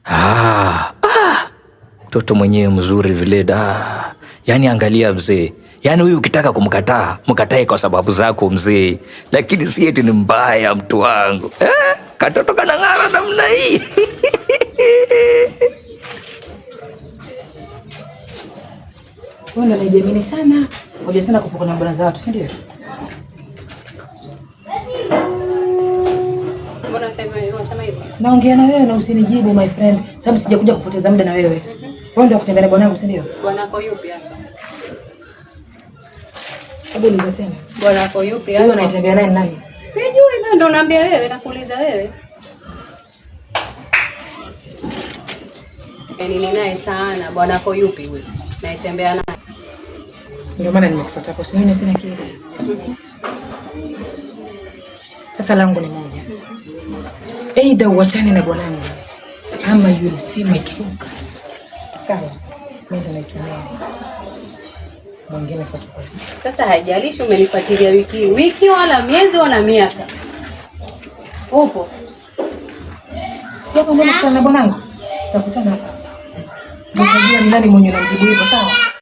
Ah, ah, mtoto mwenyewe mzuri vile da. Yaani angalia mzee, yaani huyu ukitaka kumkataa mkatae kwa sababu zako mzee, lakini si eti ni mbaya mtu wangu eh? Katoto kanang'ara namna hii. Wewe ndio unajiamini sana. Unajua sana kupoka na bwana za watu, si ndio? Mbona unasema hivyo? Naongea na wewe na usinijibu my friend, sababu sijakuja kupoteza muda na wewe. Wewe ndio kutembea na bwanangu, si ndio? Bwanako yupi hasa? Hebu uliza tena. Bwanako yupi Huyo hasa? anayetembea naye ni nani? Sijui, na ndo naambia wewe, nakuuliza wewe. Yaani ni naye sana, bwanako yupi huyo? Naitembea naye. Ndio maana nimekufuata hapo, si mimi sina akili. Sasa langu ni moja. Either uachane na bwanangu ama you will see my true color. Sawa? Mimi ndo naitwa Mary. Mwingine fuata kwa. Sasa haijalishi umenifuatilia wiki wiki wala miezi wala miaka. Upo. Si hapo mbona kutana na bwanangu? Tutakutana hapa. Nitajua ni nani mwenye namjibu hivyo, sawa?